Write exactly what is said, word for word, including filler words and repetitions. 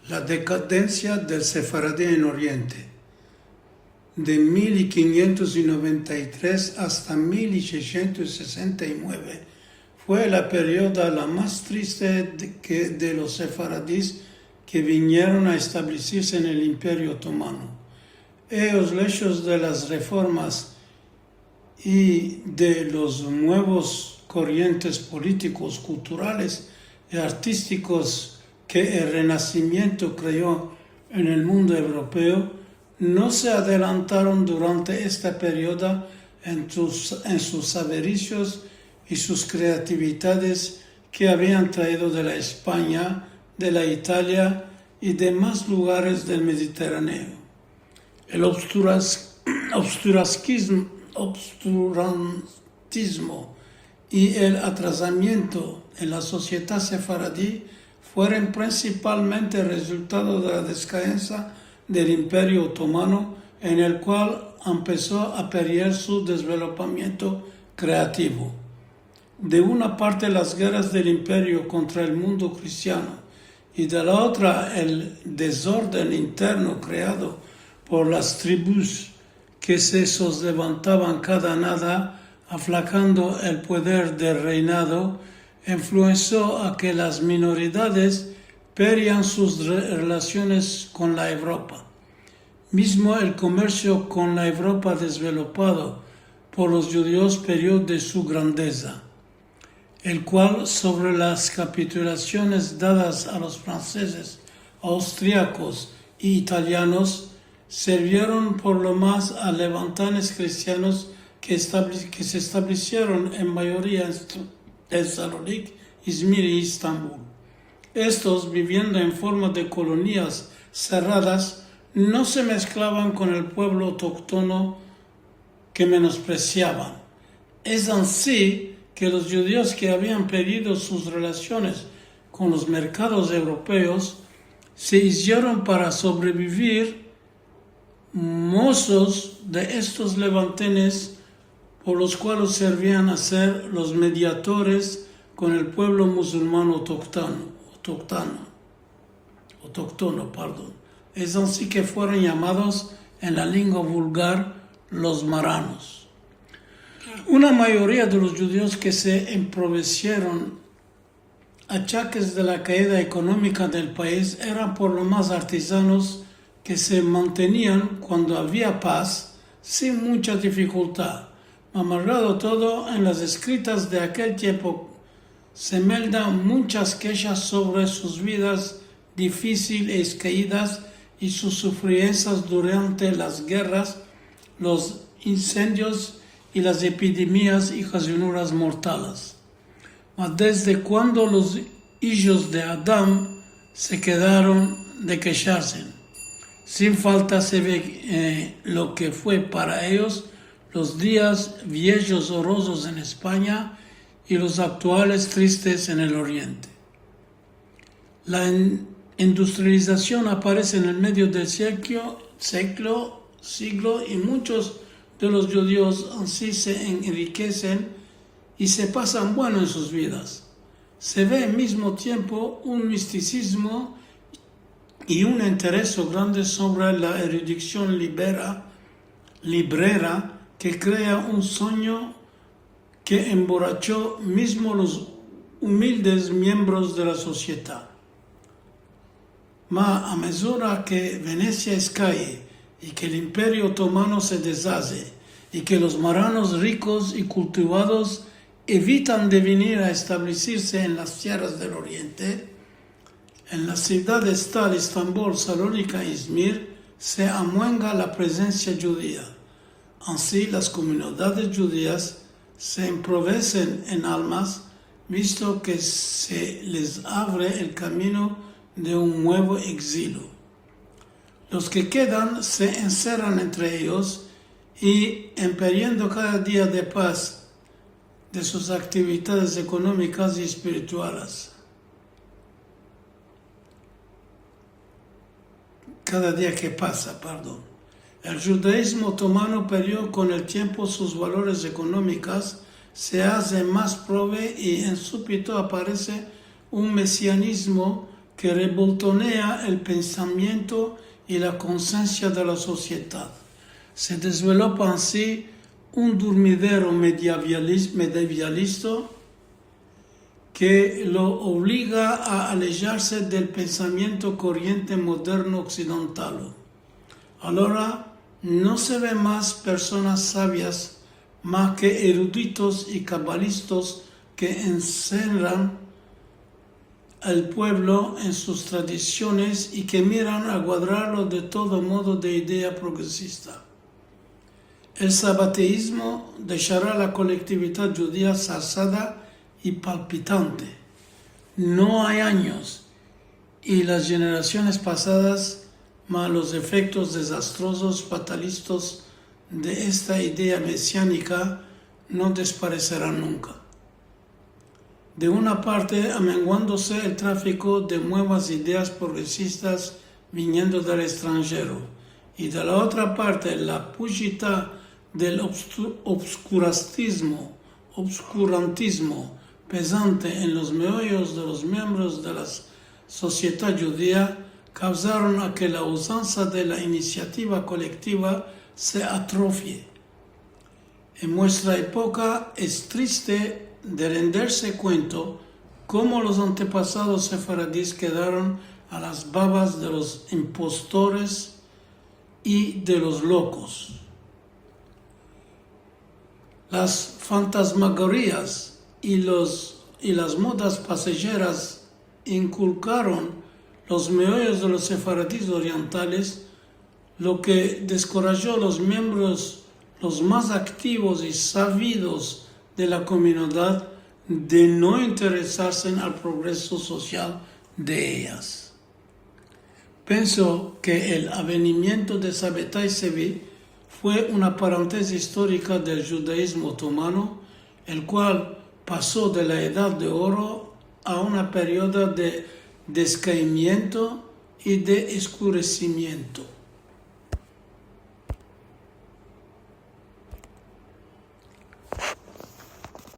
La dekadensia del sefaradi en Oriente. De mil kinsientos noventa i tres asta mil seisientos sesenta i mueve fue la perioda la mas triste de, ke, de los sefaradis ke vinieron a establesirse en el Imperio Otomano. Eyos, leshos de las reformas i de los muevos korientes politikos, kulturales i artistikos ke el Renasimiento kreo en el mundo evropeo, no se adelantaron durante esta perioda en sus, en sus avarisios i sus kreatividades ke avian traido de la Espanya, de la Italia i demas lugares del Mediterraneo. El obsturas-, obsturaskizm-, obsturantismo i el atrasamiento en la sosiedad sefaradi fueron prinsipalmente rezultado de la dekadensia del Imperio Otomano, en el kual empeso a perder su dezvelopamiento kreativo. De una parte, las gerras del imperio kontra el mundo kristiano i de la otra, el dezorden interno kreado por las tribus ke se soslevantavan kada nada, aflakando el poder del reinado, influenso a ke las minoridades perdian sus re-, relasiones kon la Evropa. Mizmo el komersio kon la Evropa dezvelopado por los djudios perdio de su grandeza, el kual, sovre las kapitulasiones dadas a los fransezes, austriakos i italianos, sirvieron por lo mas a levantanes kristianos ke establesi-, ke se establesieron en mayoria en St-, en Salonik, Izmir i Estambul. Estos, biviendo en forma de kolonias serradas, no se mesklavan kon el puevlo autoktono ke menospresiavan. Es ansi ke los djudios ke avian perdido sus relasiones kon los merkados evropeos se izieron para sobrevivir mozos de estos levantanes, por los kuales sirvian a ser los mediadores kon el puevlo musulmano autoktano, autoktano, autoktono, pardon. Es ansi ke fueron yamados en la lengua vulgar los maranos. Una mayoria de los djudios ke se empobresiron achakes de la kaida ekonomika del pais eran por lo mas artizanos ke se mantenian kuando avia paz sin muncha difikultad. Ma malgrado todo, en las eskritas de akel tiempo se meldan munchas keshas sovre sus vidas difisil i eskaidas i sus sufriensas durante las gerras, los insendios i las epidemias i okazionuras mortales. Ma desde kuando los ijos de Adam se kedaron de kesharse? Sin falta se ve, eh, lo ke fue para eyos los dias viejos orozos en Espanya i los aktuales tristes en el Oriente. La in-, industrializasion aparese en el medio del seklo, seklo, siglo, i munchos de los djudios ansi se enrikesen i se pasan bueno en sus vidas. Se ve al mizmo tiempo un mistisizmo i un intereso grande sovre la erudiksion libera, librera ke krea un sonyo ke emboracho mizmo los umildes miembros de la sosiedad. Ma a mezura ke Venesia eskaye i ke el Imperio Otomano se dezaze i ke los maranos rikos i kultivados evitan de venir a establesirse en las tierras del Oriente, en las sivdades tal Estambol, Salonika, Izmir, se amuenga la prezensia djudia. Ansi, las komunidades djudias se empobresesin en almas, visto ke se les avre el kamino de un muevo eksilio. Los ke kedan se enserran entre eyos i, en perdiendo kada dia de paz de sus aktividades ekonomikas i espirituales. Kada dia ke pasa, pardon. El djudaizmo otomano perdio kon el tiempo sus valores ekonomikas, se aze mas pove i en supito aparese un mesianizmo ke reboltonea el pensamiento i la konsiensia de la sosiedad. Se dezvelopa ansi un durmidero medievalis-, medievalista ke lo ovliga a alejarse del pensamiento koriente moderno oksidentalo. Agora no se ve mas personas savias mas ke eruditos i kabalistas ke enserran al puevlo en sus tradisiones i ke miran a guadrarlo de todo modo de idea progresista. El sabateizmo deshara la kolektividad djudia sarsada i palpitante. No ay anyos, i las jenerasiones pasadas, mas los efektos dezastrozos, fatalistas de esta idea mesianika no despareseran nunka. De una parte, amenguandose el trafiko de muevas ideas progresistas viniendo del estranjero, i de la otra parte, la pujita del obstu-, obskurantismo, obskurantismo pezante en los meoyos de los miembros de la sosiedad djudia kavzaron a ke la uzansa de la inisiativa kolektiva se atrofie. En muestra epoka es triste de renderse kuento komo los antepasados sefaradis kedaron a las babas de los impostores i de los lokos. Las fantasmagorias i los, i las modas pasajeras inkulkaron los meoyos de los sefaradis orientales, lo ke deskorajo los miembros los mas aktivos i savidos de la komunidad de no interesarse al progreso sosial de eyas. Penso ke el avenimiento de Sabetay Sevi fue una parentesis istorika del djudaizmo otomano, el kual paso de la Edad de Oro a una periodo de deskaimiento i de eskuresimiento.